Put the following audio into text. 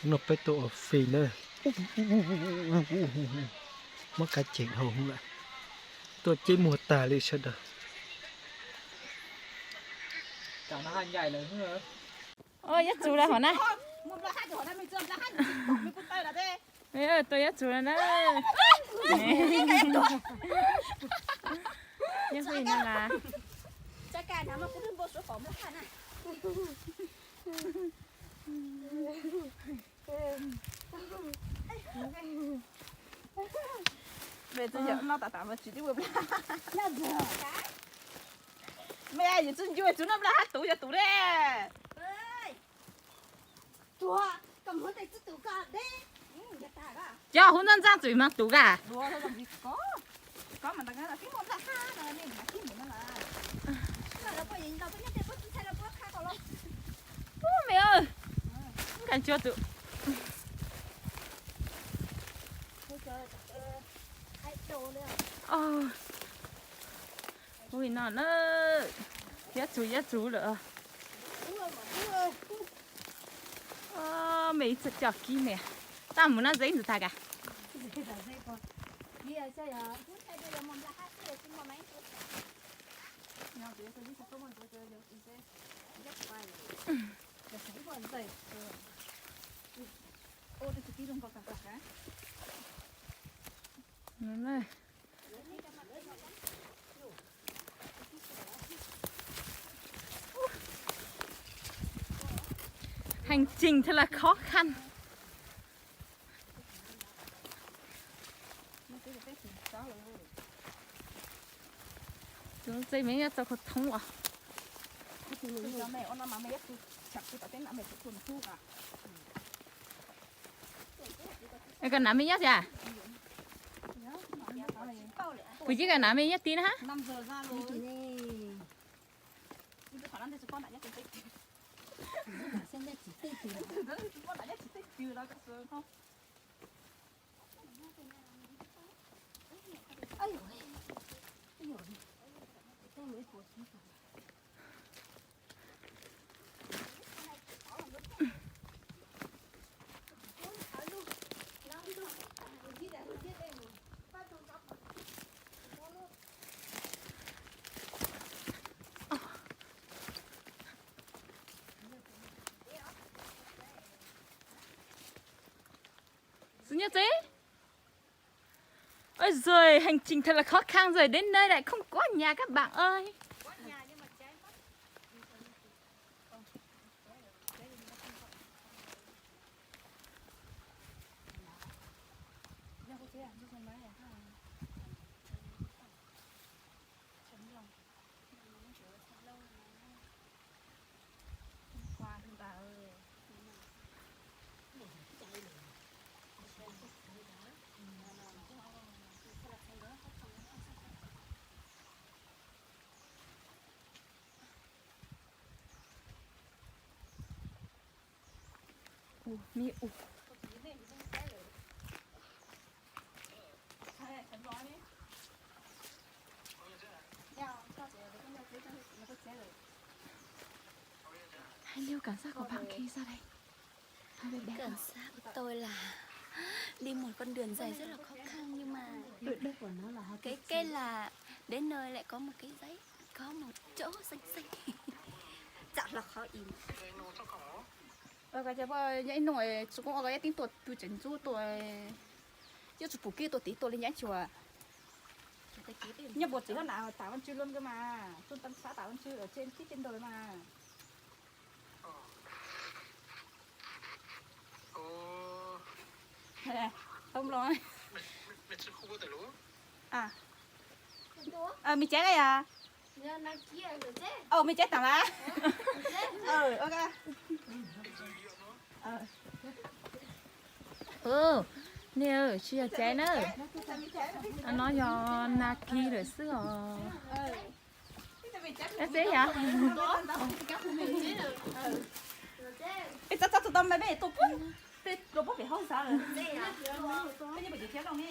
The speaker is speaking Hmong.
Noj peb tug ua fij na. Muab kav ceem hauv lawm. Tuaj ceb muag tag li sawv daws. Ua yab txuv lawm hov na. Tua yab txuv lawm na. Yeej pheej no las. Yog tsis ncu tsuv noj nplaj hab tuv yog tus deb. Cov hub ntxaaj ntxaaj txwm mas tuv ka. Ub, me, ub, nkaag cuag tus. Ub, no na, yab txuv yab txuv lawm. Me ib txhia coj kib me. Tab mus no zeb ntxim tag ka. Hành trình thật là khó khăn. Tus txej me nyob txog kho thoob os. Koj nav me nyob xwb. Kuv yeej koj nav me nyob tib na. Xub nyob txib. Ôi giời, hành trình thật là khó khăn rồi, đến nơi lại không có nhà các bạn ơi. Hay liêu cảm giác của bạn khi ra đây? Hơi bé bé. Cảm giác của tôi là đi một con đường dài rất là khó khăn nhưng mà cái cái là đến nơi lại có một cái dãy, có một chỗ xanh xanh. Chọn là khó im. Ua ko ib nug tsis koob ua ko ib teeb tuaj pw tseem ntxub tuaj, yuav tsis pum kiag tuaj tiv tuaj li nyab tsuas. Nyob npuas txiv hab na, tam vaj tswv lub nkawd mas, tuaj tam sab tam vaj tswv tib teb ntawd mas. Tau mlom. Me cav yog? Au, me cav tam lawm. Nej tsis yog cav na. No yog nas kis lawm xwb os. Txeb yog? Txav txav tus tau me me tus pub, tej dua pub pem hauv xav lawm. Peb nyob pem tiv thiab loj ne.